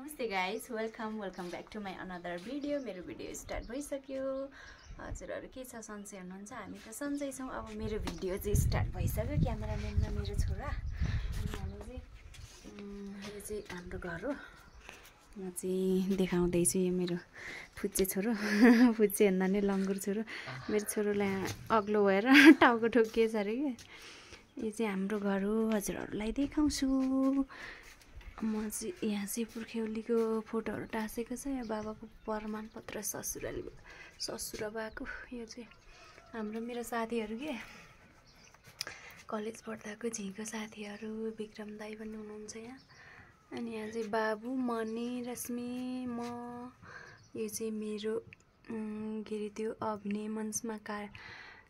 नमस्ते guys, welcome back to my another video. मेरो video start भइसक्यो। हजुरहरू के छ, सन्चै हुनुहुन्छ? हामी त सन्चै छौँ। अब मेरो भिडियो चाहिँ स्टार्ट भइसक्यो। क्यामेराम्यानमा मेरो छोरा अनि हामी चाहिँ यो चाहिँ हाम्रो घर हो। म चाहिँ देखाउँदैछु, यो मेरो फुच्चे छोरो फुच्चे भन्दा नि लङ्गुर छोरो। मेरो छोरोलाई अग्लो भएर टाउको ठोकिएछ अरे कि। यो चाहिँ हाम्रो घर हो, हजुरहरूलाई देखाउँछु। म चाहिँ यहाँ चाहिँ पुर्ख्यौलीको फोटोहरू टाँसेको छ। यहाँ बाबाको प्रमाणपत्र ससुरा भएको। यो चाहिँ हाम्रो मेरो साथीहरू के कलेज पढ्दाको झिको साथीहरू, विक्रम दाई पनि हुनुहुन्छ यहाँ। अनि यहाँ चाहिँ बाबु, मनी, रश्मि, म। यो चाहिँ मेरो के अरे त्यो अभिनय मञ्चमा के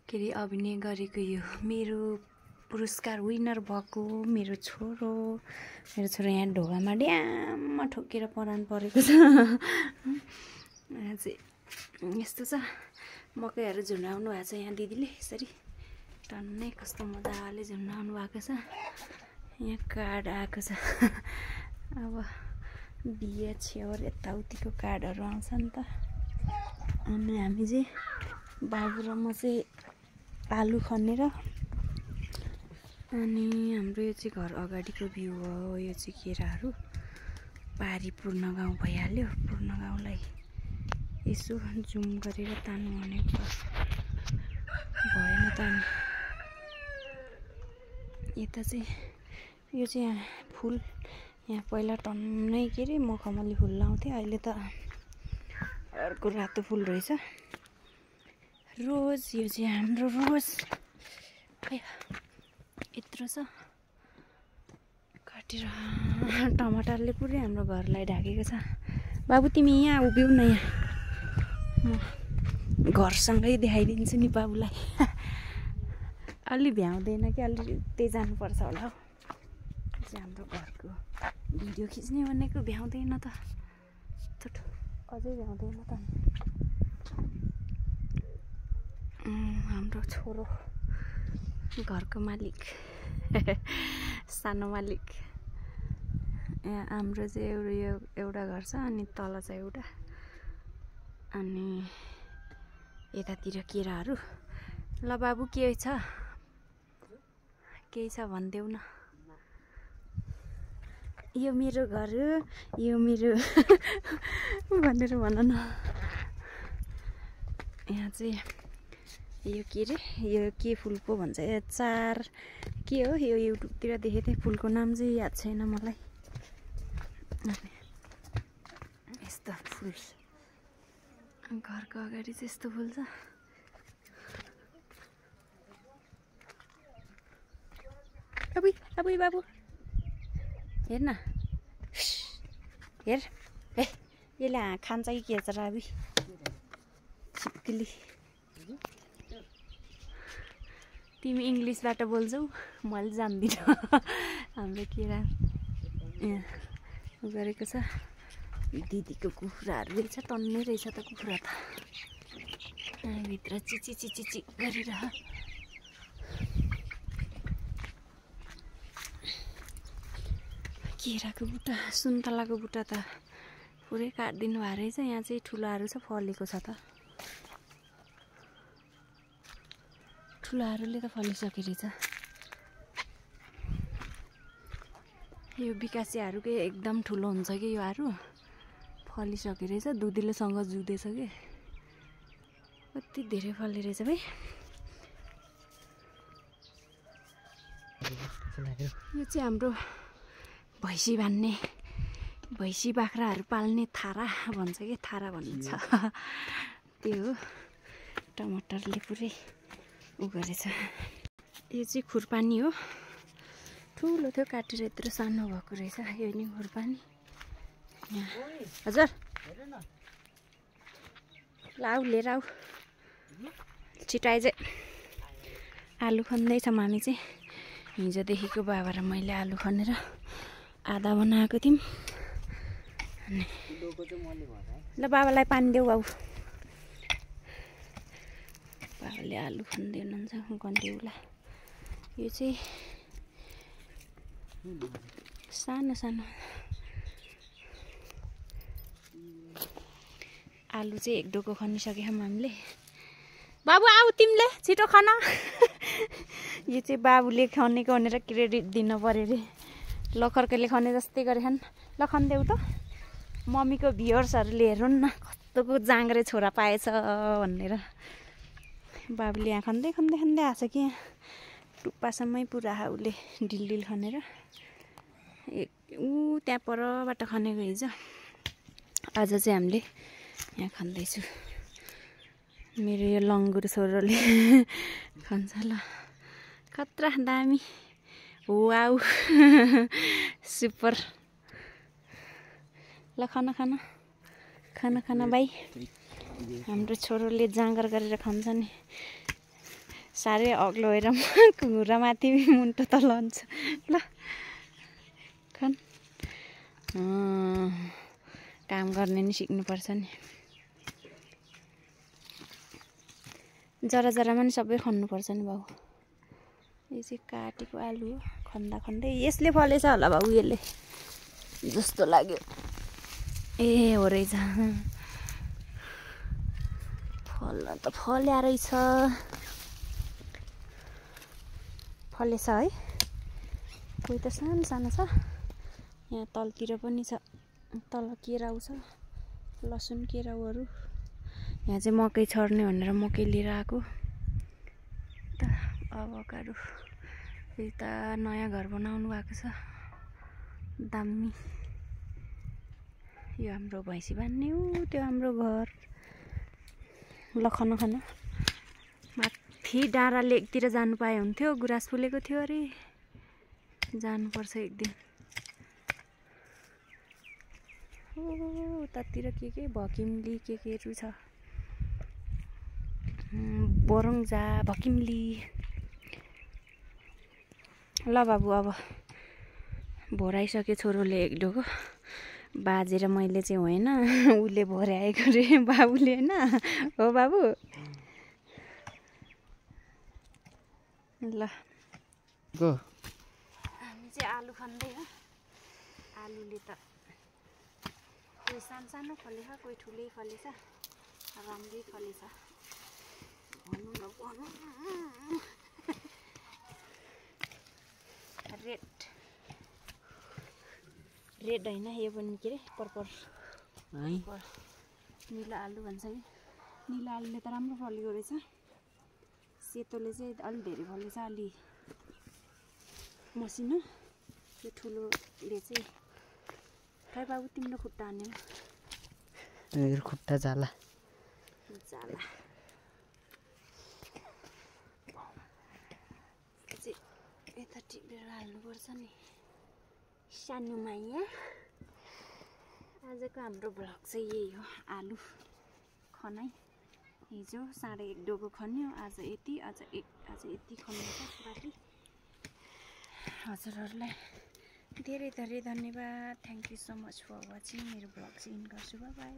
अरे अभिनय गरेको यो मेरो पुरस्कार विनर भएको मेरो छोरो यहाँ ढोकामा ड्याममा ठोकेर परान परेको छ। यहाँ चाहिँ यस्तो छ, मकैहरू झुन्डाउनु भएको छ यहाँ दिदीले। यसरी टन्नै कस्तो मजाले झुन्डाउनु भएको छ। यहाँ कार्ड आएको छ। अब बिहे छेउर यताउतिको कार्डहरू आउँछ नि त। अनि हामी चाहिँ बाबु र म चाहिँ आलु खनेर, अनि हाम्रो यो चाहिँ घर अगाडिको भ्यू हो। यो चाहिँ केराहरू पारी पूर्ण गाउँ भइहाल्यो। पूर्ण गाउँलाई यसो जुम गरेर तान्नु भनेको भएन त। यता चाहिँ यो चाहिँ यहाँ फुल, यहाँ पहिला टन्नै के अरे मखमली फुल लाउँथेँ। अहिले त अर्को रातो फुल रहेछ, रोज। यो चाहिँ हाम्रो रोज यत्रो छ काटेर। टमाटरले पुरै हाम्रो घरलाई ढाकेको छ। बाबु तिमी यहाँ उभिउ न, यहाँ म घरसँगै देखाइदिन्छु नि बाबुलाई। अलि भ्याउँदैन कि, अलि त्यही जानुपर्छ होला हौ। चाहिँ हाम्रो घरको भिडियो खिच्ने भनेको भ्याउँदैन त, अझै भ्याउँदैन त। हाम्रो छोरो घरको मालिक सानो मालिक। यहाँ हाम्रो चाहिँ एउटा घर छ, अनि तल छ एउटा। अनि यतातिर केराहरू। ल बाबु के छ, केही छ भनिदेऊ न। यो मेरो घर हो, यो मेरो भनेर भन न। यहाँ चाहिँ यो के अरे यो के फुल पो भन्छ, चार के हो यो, युट्युबतिर देखेको थिएँ। फुलको नाम चाहिँ याद छैन मलाई। यस्तो फुल घरको अगाडि चाहिँ यस्तो फुल छ। अब बाबु हेर न, हेर ए यसले खान्छ कि के छ र अबि छिप्किली। तिमी इङ्ग्लिसबाट बोल्छौ, मैले जान्दिनँ। हाम्रो केरा यहाँ गरेको छ। दिदीको कुखुराहरू रहेछ, टन्नै रहेछ त कुखुरा त। भित्र चिची गरेर केराको बुट्टा, सुन्तलाको बुट्टा त पुरै काटिदिनु भएको रहेछ। यहाँ चाहिँ ठुलाहरू छ, फलेको छ त। ठुलाहरूले त फलिसके रहेछ। यो बिकासियाहरूकै एकदम ठुलो हुन्छ कि यो आरू, फलिसके रहेछ। दुधीलेसँग जुधेछ कि कति धेरै फल्ने रहेछ भाइ। यो चाहिँ हाम्रो भैँसी बान्ने, भैँसी बाख्राहरू पाल्ने थारा भन्छ कि, थारा भनिन्छ त्यो हो। टमाटरले पुरै उ गरेछ। यो चाहिँ खुर्पानी हो, ठुलो थियो काटेर यत्रो सानो भएको रहेछ। यो नि खुर्पानी। हजुर लाउ लिएर आऊ, छिटो आइज। आलु खन्दैछौँ हामी चाहिँ। हिजोदेखिको बाबा र मैले आलु खनेर आधा बनाएको थियौँ। अनि ल बाबालाई पानी देऊ बाबु। बाबाले आलु खन्दै हुनुहुन्छ गन्डेउला। यो चाहिँ सानो सानो आलु चाहिँ एक डोको खनिसक्यौँ हामीले। बाबु आऊ तिमीले छिटो खन। यो चाहिँ बाबुले खनेको भनेर क्रेडिट दिनु पर्यो अरे। लखर्केले खने जस्तै गरेछन्। ल खनिदेऊ त। मम्मीको भ्युअर्सहरूले हेरौँ न कस्तोको जाँग्रे छोरा पाएछ भनेर। बाबुले यहाँ खन्दै खन्दै खन्दै आएको छ कि यहाँ टुप्पासम्मै पुरा उसले डिल खनेर। त्यहाँ परबाट खनेको हिजो। आज चाहिँ हामीले यहाँ खन्दैछु। मेरो यो लङ्गुर छोरोले खन्छ ल। खतरा दामी। Wow super. ल खाना खाना खाना खाना भाइ। हाम्रो छोरोले जाँगर गरेर खान्छ नि। साह्रै अग्लो भएर घुँडा माथि मुन्टो तल हुन्छ। ल खान। काम गर्ने नि सिक्नुपर्छ नि। जरा जरामा नि सबै खन्नुपर्छ नि बाउ। यो चाहिँ काटेको आलु हो। खन्दा खन्दै यसले फलेछ होला बाउ यसले जस्तो लाग्यो। ए हो रहेछ। फल्न त फल्या रहेछ। फलेछ है। कोही त सानो सानो छ। यहाँ तलतिर पनि छ। तल केराउ छ। लसुन केराउहरू। यहाँ चाहिँ मकै छर्ने भनेर मकै लिएर आएको। अभोकाडो। यता नयाँ घर बनाउनु भएको छ। दामी। यो हाम्रो भैँसी बान्ने हो। त्यो हाम्रो घर। ल खन खन। माथि डाँडा लेकतिर जानु पाए हुन्थ्यो। गुराँस फुलेको थियो अरे। जानुपर्छ एक दिन। उतातिर के भकिमली केहरू छ। बोरङ्जा भकिमली। ल बाबु अब भोराइसक्यो छोरोले एक डोको। बाजे र मैले चाहिँ होइन उसले भोर्याएको रे बाबुले होइन। हो बाबु। ल हामी चाहिँ आलु खन्दै हो। आलुले त कोही सानो फलेछ कोही ठुलै फलेछ। राम्रै फलेछ। भनौँ न भनौँ। रेड होइन यो पनि के अरे पर्पल निलो आलु भन्छ कि। निलो आलुले त राम्रो फलेको रहेछ। सेतोले चाहिँ अलि धेरै फलेछ। अलि मसिनो। त्यो ठुलोले चाहिँ खै बाबु तिम्रो खुट्टा हान्यो। मेरो खुट्टा जाला जाला। चाहिँ यता टिपेर हाल्नुपर्छ नि सानोमा यहाँ। आजको हाम्रो भ्लग चाहिँ यही हो। आलु खनाइ। हिजो 1.5 डोको खन्यो। आज यति। आज यति खन्नु छ। बाँकी हजुरहरूलाई धेरै धेरै धन्यवाद। Thank you so much for watching. मेरो भ्लग चाहिँ इन गर्छु। Bye by.